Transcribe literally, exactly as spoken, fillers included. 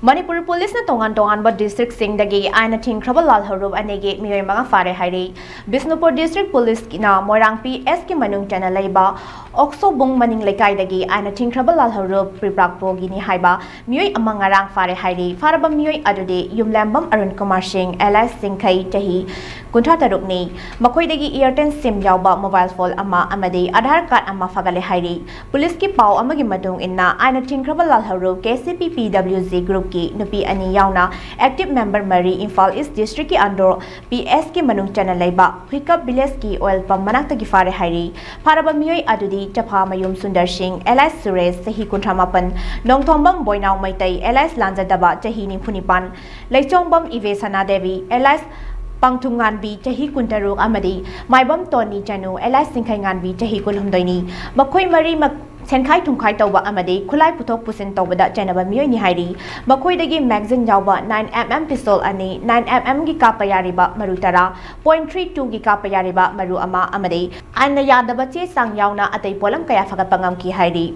ꯃꯅꯤꯄꯨꯔ ꯄꯨꯂꯤꯁꯅ ꯇꯣꯉꯥꯟ ꯇꯣꯉꯥꯟꯕ ꯗꯤꯁꯇ꯭ꯔꯤꯛꯁꯤꯡꯗꯒꯤ ꯑꯥꯏꯟꯅ ꯊꯤꯡꯈ꯭ꯔꯕ ꯂꯥꯜꯍꯧꯔꯨꯞ ꯑꯅꯤꯒꯤ ꯃꯤꯑꯣꯏ ꯃꯉꯥ ꯐꯥꯔꯦ ꯍꯥꯏꯔꯤ꯫ ꯕꯤꯁꯅꯨꯄꯨꯔ ꯗꯤꯁꯇ꯭ꯔꯤꯛ ꯄꯨꯂꯤꯁꯅ ꯃꯣꯏꯔꯥꯡ ꯄꯤ ꯑꯦꯁꯀꯤ ꯃꯅꯨꯡ ꯆꯟꯅ ꯂꯩꯕ ꯑꯣꯛꯁꯣꯕꯨꯡ ꯃꯅꯤꯡ ꯂꯩꯀꯥꯏꯗꯒꯤ ꯑꯥꯏꯟꯅ ꯊꯤꯡꯈ꯭ꯔꯕ ꯂꯥꯜꯍꯧꯔꯨꯞ ꯄ꯭ꯔꯤꯄ꯭ꯔꯥꯛꯄꯣꯒꯤꯅꯤ ꯍꯥꯏꯕ ꯃꯤꯑꯣꯏ ꯑꯃ ꯉꯔꯥꯡ ꯐꯥꯔꯦ ꯍꯥꯏꯔꯤ꯫ ꯐꯥꯔꯕ ꯃꯤꯑꯣꯏ ꯑꯗꯨꯗꯤ ꯌꯨꯝꯂꯦꯝꯕꯝ ꯑꯔꯨꯟ ꯀꯨꯃꯥꯔ ꯁꯤꯡ, alias ꯁꯤꯡꯈꯩ, ꯆꯍꯤ ꯀꯨꯟꯊ꯭ꯔꯥ ꯇꯔꯨꯛꯅꯤ꯫ ꯃꯈꯣꯏꯗꯒꯤ Airtel SIM ꯌꯥꯎꯕ mobile phone ꯑꯃ ꯑꯃꯗꯤ Aadhaar card ꯑꯃ ꯐꯥꯒꯠꯂꯦ ꯍꯥꯏꯔꯤ꯫ ꯄꯨꯂꯤꯁꯀꯤ ꯄꯥꯎ ꯑꯃꯒꯤ ꯃꯇꯨꯡ ꯏꯟꯅ, ꯑꯥꯏꯟꯅ ꯊꯤꯡꯈ꯭ꯔꯕ ꯂꯥꯜꯍꯧꯔꯨꯞ K C P P W G groupꯀꯤ ꯅꯨꯄꯤ ꯑꯅꯤ ꯌꯥꯎꯅ active member ꯃꯔꯤ ꯏꯝꯐꯥꯜ ꯏꯁ ꯗꯤꯁꯇ꯭ꯔꯤꯛꯀꯤ ꯑꯟꯗ꯭ꯔꯣ P S ꯀꯤ ꯃꯅꯨꯡ ꯆꯟꯅ ꯂꯩꯕ ꯍꯨꯏꯀꯞ ꯚꯤꯂꯦꯖꯀꯤ oil pump ꯃꯅꯥꯛꯇꯒꯤ ꯐꯥꯔꯦ ꯍꯥꯏꯔꯤ꯫ ꯐꯥꯔꯕ ꯃꯤꯑꯣꯏ ꯑꯗꯨꯗꯤ ꯆꯐꯥꯃꯌꯨꯝ ꯁꯨꯟꯗꯔ ꯁꯤꯡ, alias ꯁꯨꯔꯦꯁ, ꯆꯍꯤ ꯀꯨꯟꯊ꯭ꯔꯥ ꯃꯥꯄꯟ, ꯅꯣꯡꯊꯣꯝꯕꯝ ꯕꯣꯏꯅꯥꯎ ꯃꯩꯇꯩ, alias ꯂꯥꯟꯖꯗꯕ, ꯆꯍꯤ ꯅꯤꯐꯨ ꯅꯤꯄꯥꯟ, ꯂꯩꯆꯣꯡꯕꯝ ꯏꯕꯦ ꯁꯅꯥꯗꯦꯕꯤ, alias ꯄꯥꯡꯊꯨꯡꯉꯥꯟꯕꯤ, ꯆꯍꯤ ꯀꯨꯟꯇꯔꯨꯛ, ꯑꯃꯗꯤ ꯃꯥꯏꯕꯝ ꯇꯣꯅꯤ ꯆꯅꯨ, alias ꯁꯤꯡꯈꯩꯉꯥꯟꯕꯤ, ꯆꯍꯤ ꯀꯨꯟꯍꯨꯝꯗꯣꯏꯅꯤ꯫ ꯃꯈꯣꯏ ꯃꯔꯤꯃꯛ ꯁꯦꯟꯈꯥꯏ ꯊꯨꯝꯈꯥꯏ ꯇꯧꯕ ꯑꯃꯗꯤ ꯈꯨꯠꯂꯥꯏ ꯄꯨꯊꯣꯛ ꯄꯨꯁꯤꯟ ꯇꯧꯕꯗ ꯆꯦꯟꯅꯕ ꯃꯤꯑꯣꯏꯅꯤ ꯍꯥꯏꯔꯤ꯫ ꯃꯈꯣꯏꯗꯒꯤ magazine ꯌꯥꯎꯕ nine M M pistol ꯑꯅꯤ, nine M M ꯒꯤ ꯀꯥꯞꯄ ꯌꯥꯔꯤꯕ ꯃꯔꯨ ꯇꯔꯥ, point three two ꯒꯤ ꯀꯥꯞꯄ ꯌꯥꯔꯤꯕ ꯃꯔꯨ ꯑꯃ ꯑꯃꯗꯤ ꯑꯥꯏꯟꯅ ꯌꯥꯗꯕ ꯆꯦ ꯆꯥꯡ ꯌꯥꯎꯅ ꯑꯇꯩ ꯄꯣꯠꯂꯝ ꯀꯌꯥ ꯐꯒꯠꯄ ꯉꯝꯈꯤ ꯍꯥꯏꯔꯤ꯫